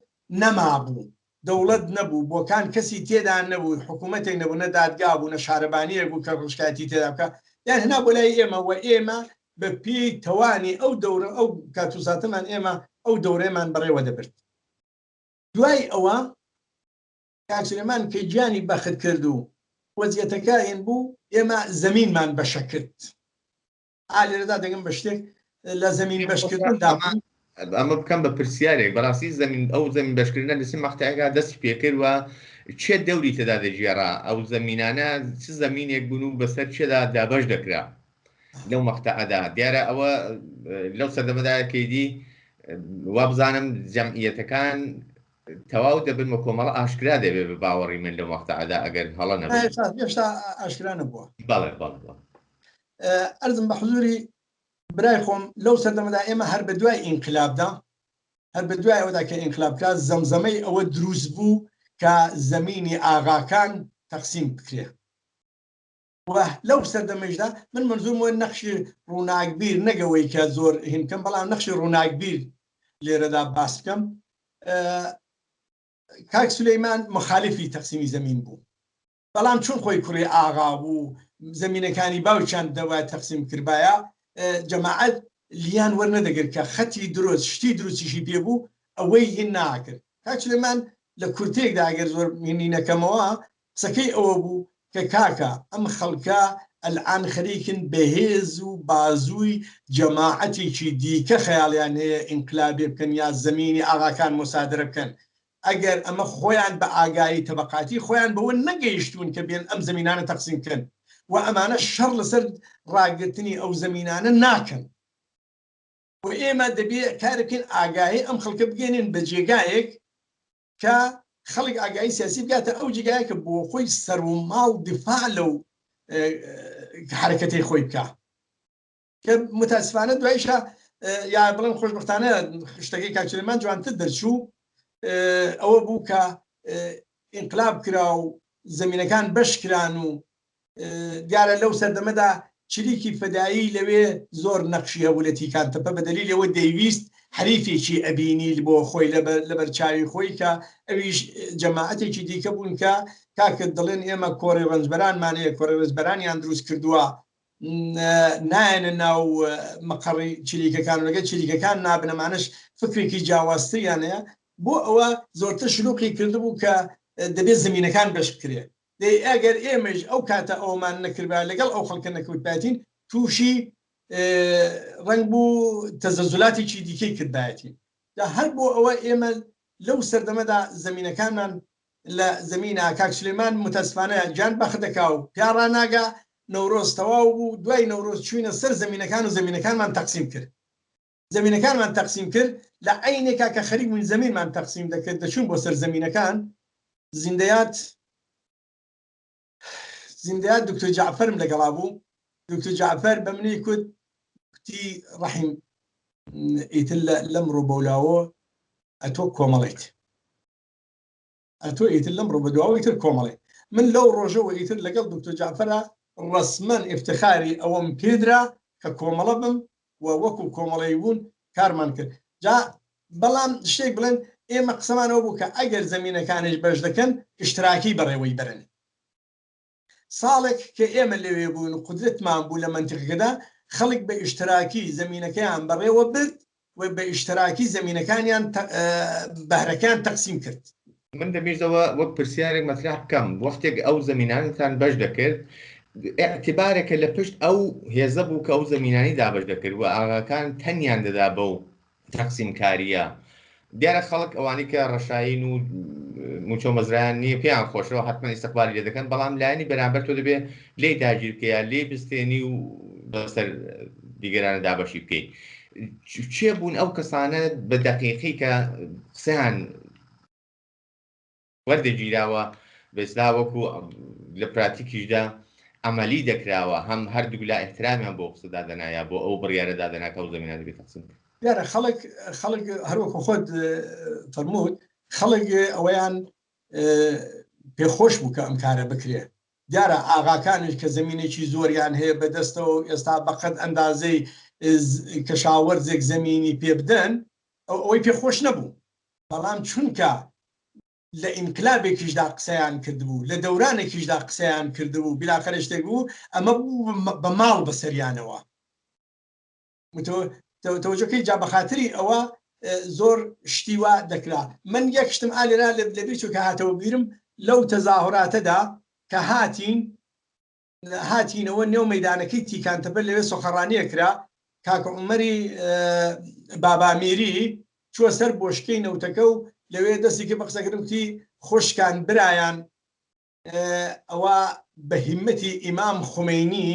نەمابوو، دەوڵەت نەبوو، بۆکان کەسی تێدا نەبوو، حکوومەتێک نەبوو، نە دادگا بوو، نە شارەبانییەک بوو کە ڕشکایەتی تێدا بکا، یان هێنا بۆ لای ئێمە و ئێمە بە پێی تەوانی ئەو دەورە ئەو کات و ساتەمان ئێمە ئەو دەورەیەمان بەڕێوە دەبرد. دوای ئەوە کاک سولێمان کە گیانی بەخت کرد و وەزیەتەکە هین بوو، ئێمە زەمینمان بەشە کرد. ئا لێرەدا دەگەم بە شتێک لە زەمین بەشکردندا بوو. ئەمە بکەم بە پرسیارێک، بەڕاستی زەمین ئەو زەمین بەشکردنە لە چ مەقتەعێکا دەستی پێکرد و کێ دەوری تێدا دەگێڕا؟ ئەو زەمینانە چ زەمینێک بوون و بەسەر کێدا دابەش دەکرا لەو مەقتەعەدا؟ دیارە ئەوە لەو سەردەمەدا کە ئیدی وابزانم جەمعیەتەکان تەواو دەبن و کۆمەڵە ئاشکرا دەبێ بە باوەڕی من لەو مەقتەعەدا ئەگەر هەڵە نەبم. هێشتا ئاشکرا نەبووە. بەڵێ بەڵێ بەڵێ. ئەرزم بە حزوری برای خۆم لەو سەردەمەدا ئێمە هەر بە دوای ئینقلابدا هەر بە دوای ئەوەدا کە ئینقلاب کرا زەمزەمەی ئەوە دروست بوو کە زەمینی ئاغاکان تەقسیم بکرێ و لەو سەردەمەیشدا من مەنزوورم وە نەخشی ڕووناکبیر نەگەوەی کە زۆر هین بکەم بەڵام نەخشی ڕووناکبیر لێرەدا باس بکەم کاک سولەیمان مخالفی تەقسیمی زەمین بوو بەڵام چون خۆی کوڕی ئاغا بوو زەمینەکانی باوکیان دەبایە تەقسیم کردبایە جەماعەت لیان وەرنەدەگرت کە خەتی دروست شتی دروستیشی پێ بوو ئەوەی هین ناکرد. کاک سولەیمان لە کورتەیەکدا ئەگەر زۆر هینی نەکەمەوە قسەکەی ئەوە بوو کە کاکە ئەم خەڵکە ئەلئان خەریکن بە هێز و بازووی جەماعەتێکی دیکە خەیاڵیان هەیە ئینقلابێ بکەن یا زەمینی ئاغاکان موسادرە بکەن ئەگەر ئەمە خۆیان بە ئاگایی تەبەقاتی خۆیان بەوە نەگەیشتوون کە بێن ئەم زەمینانە تەقسیم بکەن و ئەمانە شەڕ لەسەر ڕاگرتنی ئەو زەمینانە ناکەن و ئێمە دەبێ کارێک بکەین ئاگاهی ئەم خەڵکە بگەێنین بە جێگایەک کە خەڵک ئاگایی سیاسی بگاتە ئەو جێگایە کە بۆ خۆی سەر و ماڵ دیفاع لەو حرەکەتەی خۆی بکە. کە متاسفانە دوایشە یا بڵێم خۆشببختانە شتەکەی کاک سولەیمان جوانتر دەرچوو ئەوە بوو کە ئینقلاب کرا و زمینەکان بەش کران و دیارە لەو سەردەمەدا چریکی فەدایی لەوێ زۆر نەقشی هەبوو لە تیکان تەپە بە دەلیل ئەوە دەیویست حەریفێکی ئەبینی بۆ خۆی لەبەر چاوی خۆی کە ئەویش جەماعەتێکی دیکە بوون کە کاکە دەڵێن ئێمە کۆڕی ڕەنجبەرانمان هەیە کۆڕی ڕەنجبەرانیان دروست کردووە نایەنە ناو مەقەڕی چریکەکان و لەگەڵ چریکەکان نابن، ئەمانەش فکرێکی جیاوازتریان هەیە، بۆ ئەوە زۆرتر شلوقی کردبوو کە دەبێت زەمینەکان بەش بکرێت، دەی ئەگەر ئێمەیش ئەو کاتە ئەوەمان نەکردبایە لەگەڵ ئەو خەڵکە نەکەوتبایەتین تووشی ڕەنگ بوو تەزەزولاتێکی دیکەی کردبایەتین، جا هەر بۆ ئەوە ئێمە لەو سەردەمەدا زەمینەکانمان لە زەمینا کاک سولەیمان متاسفانە گیان بەخت دەکا و پیا ڕاناگا، نەورۆز تەواو بوو، دوای نەورۆز چووینە سەر زەمینەکان و زەمینەکانمان تەقسیم کرد. زەمینەکانمان تەقسیم کرد، لە عەینێکا کە خەریک بووین زەمینمان تەقسیم دەکرد، دەچووین بۆ سەر زەمینەکان، زیندەیات زیندەیات دکتۆر جەعفەرم لەگەڵا بوو، دکتۆر جەعفەر بە منی کوت، کوتی ڕەحیم ئیتر لەمڕۆ بەولاوە ئەتۆ کۆمەڵیت. ئەتۆ ئیتر لەمڕۆ بەدواوە ئیتر کۆمەڵێ من لەو ڕۆژەوە ئیتر لەگەڵ دکتۆر جەعفەرا ڕەسمەن ئیفتخاری ئەوەم پێدرا کە کۆمەڵە بم و وەکو کۆمەڵەی بوون کارمان کرد جا بەڵام شتێک بڵێن ئێمە قسەمان ئەوە بوو کە ئەگەر زەمینەکانیش بەش دەکەن ئیشتراکی بەڕێوەی بەرن ساڵێک کە ئێمە لەوێ بووین و قودرەتمان بوو لە مەنتیقەکەدا، خەڵک بە ئیشتراکی زەمینەکەیان بەڕێوە برد و بە ئیشتراکی زەمینەکانیان بەهرەکەیان تەقسیم کرد. من دەمیزەوە وەک پرسیارێک مەترەح بکەم، وەختێک ئەو زەمینانەتان بەش دەکرد، ئیعتیبارێکە لە پشت ئەو هێزە بوو کە ئەو زەمینانەی دابەش دەکرد و ئاغاکان تەنیان دەدا بەو تەقسیمکارییە. دیارە خەڵک ئەوانەی کە ڕەشایین و موچە و مەزرایان نییە پێیان خۆشەوە حتمما ئیستقبالی لێ دەکەن، بەڵام لایەنی بەرامبەر تۆ دەبێ لێی داگیر بکەی یا لێی بستێنی و بەسەر دیگەرانە دابەشی بکەی. کێ بوون ئەو کەسانە بە دەقیقی کە قسەیان وەردەگیراوە بەسلا وەکو لە پراتیکیشدا عەمەلی دەکراوە هەم هەردوولا ئیحترامیان بۆ قسە دادەنا یا بۆ ئەو بڕیارە دادەنا کە ئەو زەمینانە دەبێ تەقسیم بکرێن. دیارە خەڵک خەڵک هەروەکو خۆت فەرمووت. خەڵک ئەوەیان پێخۆش بوو کە ئەم کارە بکرێ. دیارە ئاغاکانیش کە زەمینێکی زۆریان هەیە بەدەستەوە و ئێستا بەقەد ئەندازەی کەشاوەرزێک زەمینی پێ بدەن، ئەوەی پێ خۆش نەبوو. بەڵام چونکە لە ئینقلابێکیشدا قسەیان کردبوو، لە دەورانێکیشدا قسەیان کردبوو، بیلاخەرە شتێک بوو، ئەمە بوو بە ماڵ بەسەریانەوە. تەوەجۆکەی جا بەخاتری ئەوە زۆر شتی وا دەکرا. من یەک شتم ئا لێرە لەبیر چوو کە هاتەوە بیرم، لەو تەزاهوراتەدا کە هاتین، هاتینەوە نێو مەیدانەکەی تیکانتەپە لەوێ سۆخەڕانیە کرا، کاک عومەری بابامیری چووە سەر بۆشکەی نەوتەکە و لەوێ دەستی کرد بە قسەکردن وتی خوشکان برایان ئەوە بە هیمەتی ئیمام خومەینی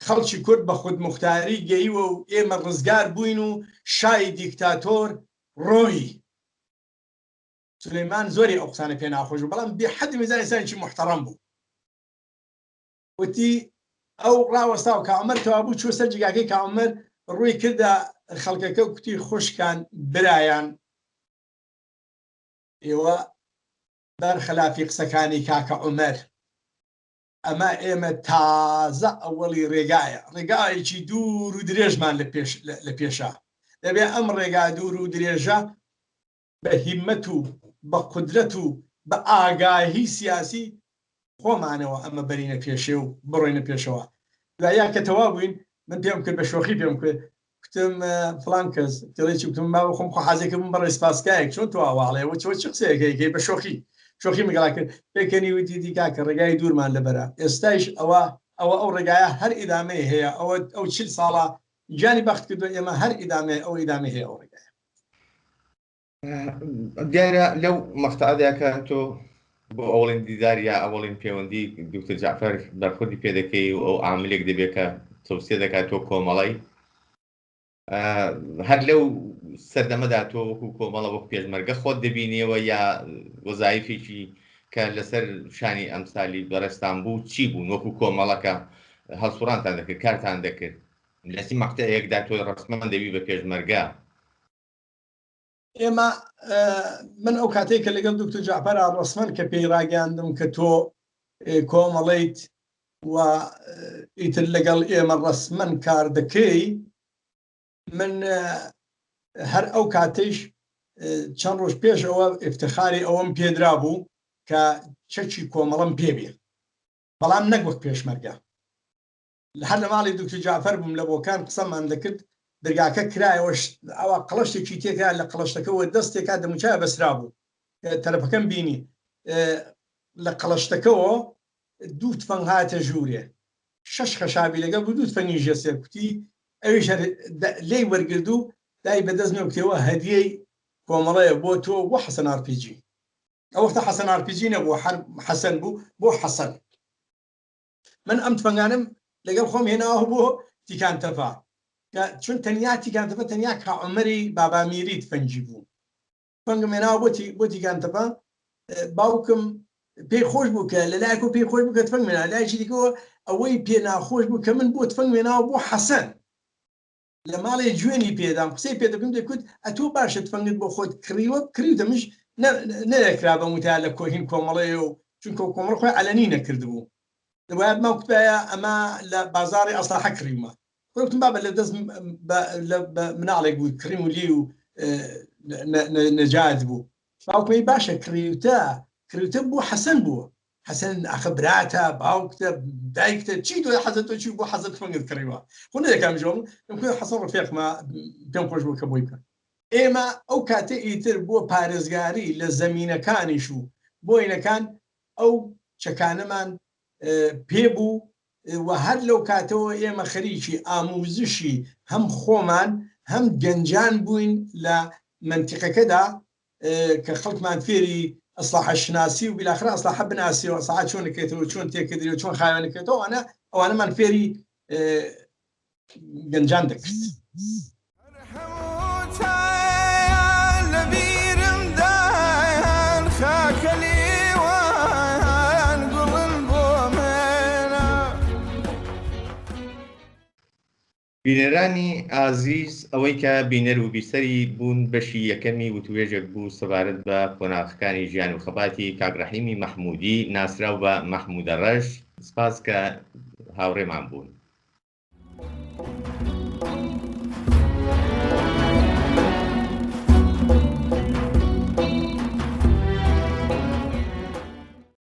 خەڵکی کورد بە خودموختاری گەیوە و ئێمە ڕزگار بووین و شای دیکتاتۆر ڕۆیی. سولەیمان زۆری ئەو قسانە پێ ناخۆش بوو، بەڵام بێ حەد و میزان ئینسانێکی موحتەڕەم بوو. وتی ئەو ڕاوەستا و کاعومەر تەوابوو چووە سەر جێگاکەی کاعومەر ڕووی کردە خەڵکەکە و کوتی خوشکان برایان ئێوە بەرخەلافی قسەکانی کاکە عومەر ئەمە ئێمە تازە ئەوەڵی ڕێگایە، ڕێگایەکی دوور و درێژمان لە پێش لە پێشە، دەبێ ئەم ڕێگا دوور و درێژە بە هیمەت و بە قودرەت و بە ئاگاهی سیاسی خۆمانەوە ئەمە بەرینە پێشێ و بڕۆینە پێشەوە. دوایە کە تەواو بووین من پێم کرد بە شۆخی پێم کرد کوتم فڵان کەس دەڵێ چی کوتم با خۆم خۆ حازر کردم بەڕێ سپاسکایەک چۆن تۆ ئاواڵێ وە چۆ چ قسەیەکەی بە شۆخی شۆخی مگەڵا کرد پێکەنی وتی دی کاکە ڕێگای دوورمان لەبەرە ئێستایش ئەوە ئەوە ئەو ڕێگایە هەر ئیدامەی هەیە ئەوە ئەو 40 ساڵە گیانی بەخت کردو ئێمە هەر ئیدامەی ئەو ئیدامەی هەیە ئەو ڕێگایە. دیارە لەو مەقتەعەدا کە تۆ بۆ ئەوڵین دیدار یا ئەوڵین پەیوەندی دکتۆر جەعفەر بەرخوردی پێ دەکەی و ئەو عاملێک دەبێت کە تەوسیە دەکات تۆ کۆمەڵی هەر لەو سەردەمەدا تۆ وەکو کۆمەڵە وەک پێشمەرگە خۆت دەبینیەوە یا وەزایفێکی کە لەسەر شانی ئەمسالی بەڕێستان بوو چی بوون وەکو کۆمەڵەکە هەڵسوڕانتان دەکرد کارتان دەکرد لەسی مەقتەعێکدا تۆ ڕەسمان دەبی بە پێشمەرگە؟ ئێمە من ئەو کاتێک کە لەگەڵ دکتۆر جەعفەرا ڕەسمەن کە پێی ڕاگەیاندم کە تۆ کۆمەڵیت و ئیتر لەگەڵ ئێمە ڕەسمەن کار دەکەی من هەر ئەو کاتەیش چەند ڕۆژ پێش ئەوە ئفتخاری ئەوەم پێدرا بوو کە چەکی کۆمەڵم پێبێ بەڵام نەک وەک پێشمەرگە هەر لە ماڵی دکتور جەعفەر بووم لە بۆکان قسەمان دەکرد درگاکە کرایەوە ئەوە قەڵەشتێکی تێکرا لە قەڵەشتەکەوە دەستێکا دەموچاوی بەسرا بوو تەرەفەکەم بینی لە قەڵەشتەکەوە دوو تفەنگ هاتە ژوورێ شەش خەشابی لەگەڵ بوو دوو تفەنگی ژێسێ کوتی ئەویش هەر لێی وەرگرد و دای بەدەست نەوکتەوە هەدیەی کۆمەڵەیە بۆ تۆ بۆ حەسەن ئارپیجی ئەو وەختە حەسەن ئارپیجی نەبوو هەر حەسەن بوو بۆ حەسەن من ئەم تفەنگانەم لەگەڵ خۆم هێناوە بۆ تیکان تەپە کە چون تەنیا تیکان تەپە تەنیا کا عومەری بابامیری تفەنگی بوو تفەنگم هێناوە بۆ بۆ تیکان تەپە باوکم پێی خۆش بوو کە لە لایەک و پێی خۆش بوو کە تفەنگ مێنا لایەکی دیکەوە ئەوەی پێ ناخۆش بوو کە من بۆ تفەنگ مێناوە بۆ حەسەن لە ماڵێ جوێنی پێدام قسەی پێ دەکردم دەکوت ئەتۆ باشە تفەنگت بۆ خۆت کڕیوە کڕیوتە منیش نەیەکرا بەم وتایە لە کۆهین کۆمەڵەیە و چونکە کۆمەڵ خۆی عەلەنی نەکردبوو دەبوایە بمان کوتایە ئەمە لە بازاڕی ئەسڵەحە کڕیومە گوتم بابە لە دەست مناڵێک بوو کڕیم و لی و نەجات بوو باوکمی باشە کڕیوتە کڕیوتە بۆ حەسەن بووە حەسەن ئاخە براتە باوکتە دایکتە چی تۆ حەزە تۆ چی بۆ حەزە تفەنگت کڕیوە خۆ نەدەکام ژۆم حەسەن ڕفێقمە پێم خۆش بوو کە بۆی بکەم ئێمە ئەو کاتە ئیتر بۆ پارێزگاری لە زەمینەکانیش و بۆینەکان ئەو چەکانەمان پێ بوو و هەر لەو کاتەوە ئێمە خەریکی ئاموزشی هەم خۆمان هەم گەنجان بووین لە مەنتیقەکەدا کە خەڵکمان فێری ئەسڵاحە شناسی و بیلاخرە ئەسڵاحە بناسی و ئەسڵاحە چۆن نکرێتەوە چۆن تێکدرێ و چۆن خاوێن نکرێتەوە ئەوانە ئەوانەمان فێری گەنجان دەکرد. بینەرانی ئازیز ئەوەی کە بینەر و بیسەری بوون بەشی یەکەمی وتوێژێک بوو سەبارەت بە قۆناغەکانی ژیان و خەباتی کاک ڕەحیمی مەحموودی ناسراو بە مەحموودە ڕەش. سپاس کە هاوڕێمان بوون.